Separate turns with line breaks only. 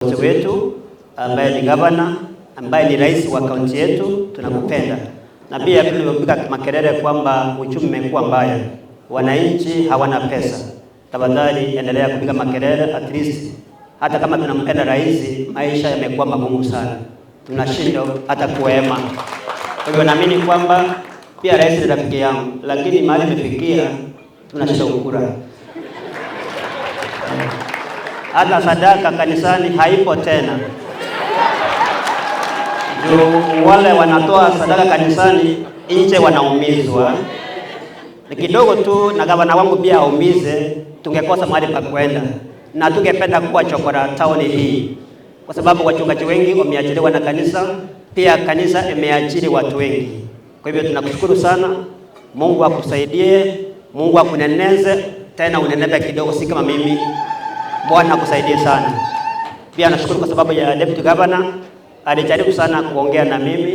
Wetu ambaye ni gavana, ambaye ni rais wa kaunti yetu, tunakupenda. Na pia vile tumepiga makelele kwamba uchumi umekuwa mbaya, wananchi hawana pesa. Tafadhali endelea kupiga makelele, at least hata kama tunampenda rais, maisha yamekuwa magumu sana, tunashindwa hata kuhema. Kwa hivyo naamini kwamba pia rais ni rafiki yangu, lakini mahali imefikia tunashindwa kukula. Hata sadaka kanisani haipo tena. Juu wale wanatoa sadaka kanisani nje wanaumizwa. Ni kidogo tu, na gavana wangu pia aumize, tungekosa mahali pa kwenda, na tungependa kuwa chokora town hii, kwa sababu wachungaji wengi wameajiriwa na kanisa, pia kanisa imeajiri watu wengi. Kwa hivyo tunakushukuru sana, Mungu akusaidie, Mungu akuneneze tena, unenepe kidogo, si kama mimi. Bwana akusaidie sana. Pia nashukuru kwa sababu ya deputy governor, alijaribu sana kuongea na mimi.